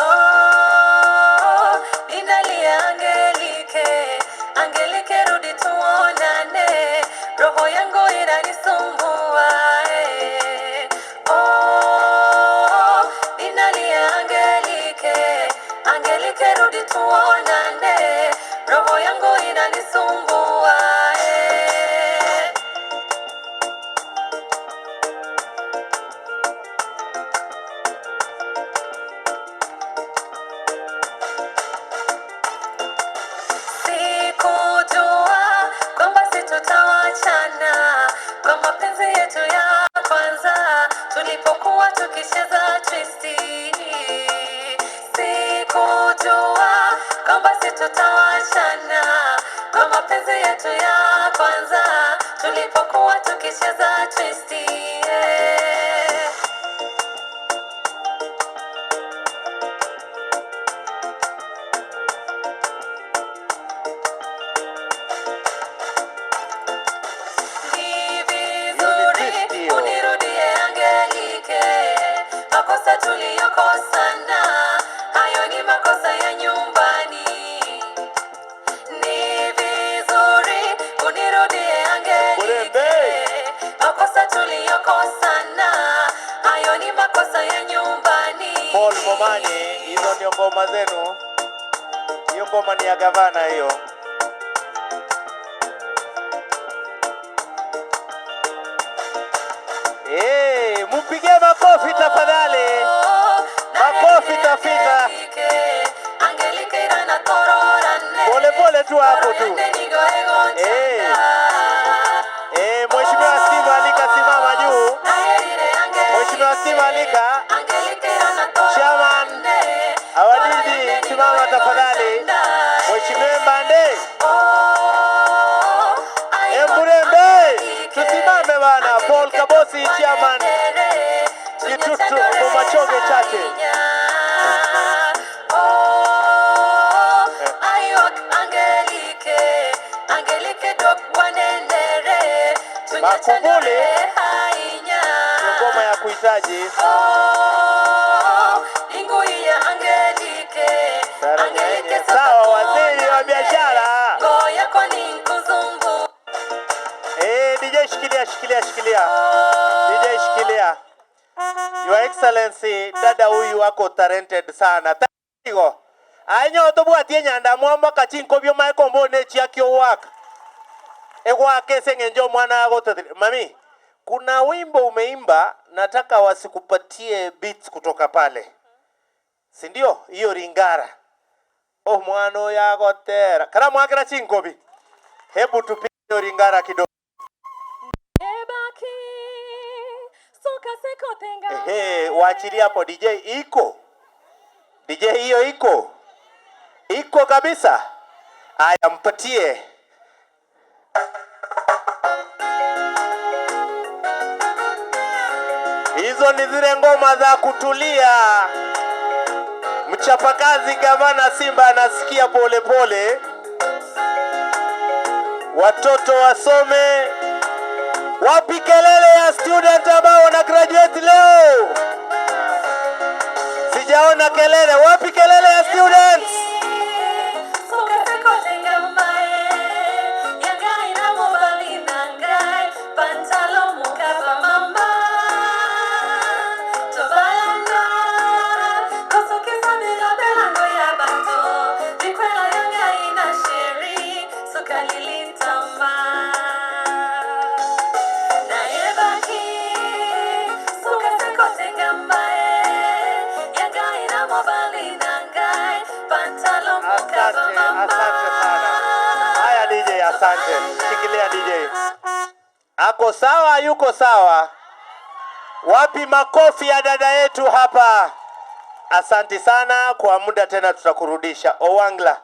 Oh, ninalia Angelike, Angelike rudi tuonane, roho yangu inanisumbua eh. Oh, ninalia Angelike, Angelike rudi tuonane, roho yangu inanisumbua eh. Sikujua kwamba situtawachana kwa mapenzi yetu ya kwanza tulipokuwa tukicheza twisti. Sikujua kwamba situtawachana kwa mapenzi yetu ya kwanza tulipokuwa tukicheza twisti. Yeah. Ni Hiyo ni vizuri twist hiyo. unirudie Angelike, makosa tuliyokosana hayo ni makosa ya nyumbani. Ni vizuri unirudie Angelike, Murembe. makosa tuliyokosana hayo ni makosa ya nyumbani. Paul Momani, hizo ndio ngoma zenu. Hiyo ngoma ni ya gavana hiyo. Mpigie makofi tafadhali. Makofi tafita. Pole pole tu hapo tu. Mheshimiwa Steve Alika simama juu. Mheshimiwa Steve Alika, Chairman Awadidi simama tafadhali. Mheshimiwa Mbande, Emburembe, tusimame bana. Paul Kabosi Chairman Kitutu Bomachoge Chache. Makubuli ni ngoma ya kuhitaji. Sara Nyenye. Sawa, waziri wa biashara. DJ shikilia, shikilia, shikilia. DJ shikilia. Your Excellency, dada huyu ako talented sana. Tigo. Ainyo tobwatie nyanda mwamba kachinko byo maeko mbone chiakio waka. Egwake seng'enjo mwana agotetire. Mami, kuna wimbo umeimba, nataka wasikupatie beats kutoka pale. Si ndio? Hiyo ringara. Oh mwana oyo agotera. Kara mwakera chinkobi. Hebu tupige hiyo ringara kidogo. Ehe, waachilie hapo DJ iko. DJ hiyo iko. Iko kabisa. Aya, mpatie. Hizo ni zile ngoma za kutulia. Mchapakazi gavana Simba anasikia pole pole. Watoto wasome. Wapi kelele ya student ambao wana graduate leo? Sijaona kelele. Wapi kelele ya students? Asante, asante sana. Haya DJ, asante. Shikilia DJ. Ako sawa, yuko sawa? Wapi makofi ya dada yetu hapa? Asante sana kwa muda, tena tutakurudisha. Owangla.